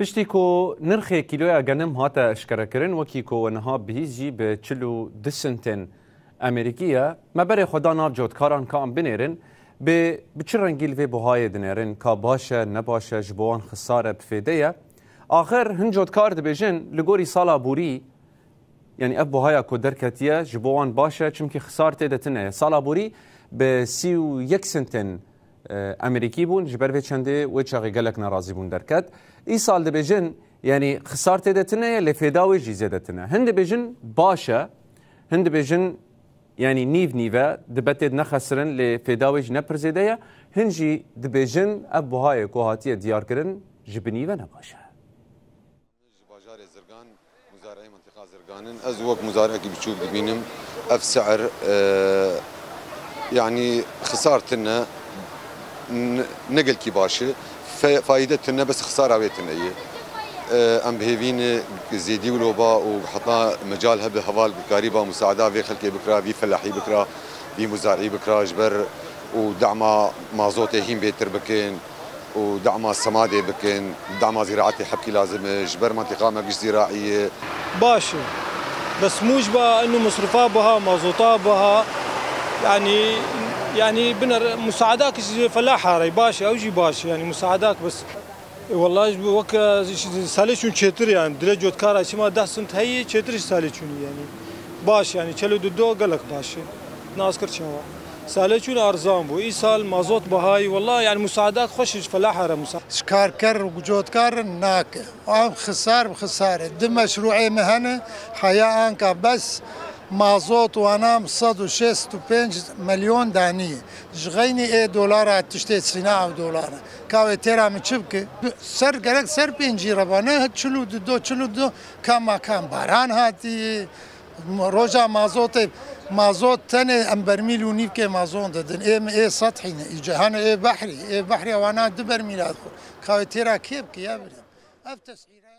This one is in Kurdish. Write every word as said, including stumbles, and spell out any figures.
Piştî ku nirxê kîloya genim hate eşkerekirin, wekî ku we niha bihîst jî bi çil û du sentên Amerîkî ye, me berê xwe da nav cotkaran ka em binêrin, bê bi çi rengî li vê buhayê dinêrin, ka baş e, ne baş e, ji bo wan xisar e, bi fêde ye. Axir hin cotkar dibêjin, li gorî sala borî, yanî ev buhaya ku derketiye, ji bo wan baş e, çimkî xisar tê de tune ye. Sala borî bi sî û yek sentên, e, Amerîkî bûn, ji ber vê çendê wê çaxê gelek nerazî bûn derket. Îsal dibêjin, yanî xisar tê de tune ye, lê fêda wê jî zêde tune. Hin dibêjin baş e, hin dibêjin, yanî nîv nîv e, dibe tê de nexesirin, lê fêda wê jî ne pir zêde ye. Hin jî dibêjin ev buhayê ku hatiye diyarkirin ji binî ve ne baş e. Ji bajarê Zirgan, muzareyê mentiqa Zirgan in. Ez wek muzarekî biçûk dibînim, ev si'ir, e, yanî xisar tune, n-, ne gelkî baş e. Fe-, faîde tune, bes xisara wê tune ye. E, em bi hêvî ne zêdî wilo ba û heta mecal hebe heval bikarî ba musaada vê xelkê bikira, vî felahî bikira, vî muzarî bikira, ji ber û dema mazotê hîn bêtir bikin. û dema semadê bikin, dema zîraetê hebkî lazim e, ji ber mentiqa me giş zîraî ye. Baş e. Bes mûc ba, inu misrifa biha, mazota biha, yanî, yanî biner musaada ki ji felaha re baş e, ew jî baş e, yanî musaadak bes. E, wellahî ji bo weke ji salê çûn çêtir e, yanî dire cotkara çima deh sent heye, çêtir ji salê çûnî, yanî baş e, yanî çel û du do gelek baş e. Nas kir çawa. Salê çûn erzan bû. Îsal mazot bihayî, wellahî, yanî musaadak xweş ji felaha re musa- Ji karker û cotkar re nake. Ev xisar bi xisar e. Du meşrûê me hene, heya anka bes mazot wana sed û şêst û pênc milyon danî. Ji xeynî ê dolara tiştê sîna ev dolara. Ka wê têra min çi bike? Ser gerek ser pêncî re ba, ne çil û du do, çil û du kam ma kam baran hatî. Roja mazotê, mazot tenê em bermîl û nîvkê mazon didin. Ê min ê sed hîne, ê cehane, ê behrî. Ê behrî wana du bermîla dixwe. Ka wê têra kê bike ya birê? Ev tesîre.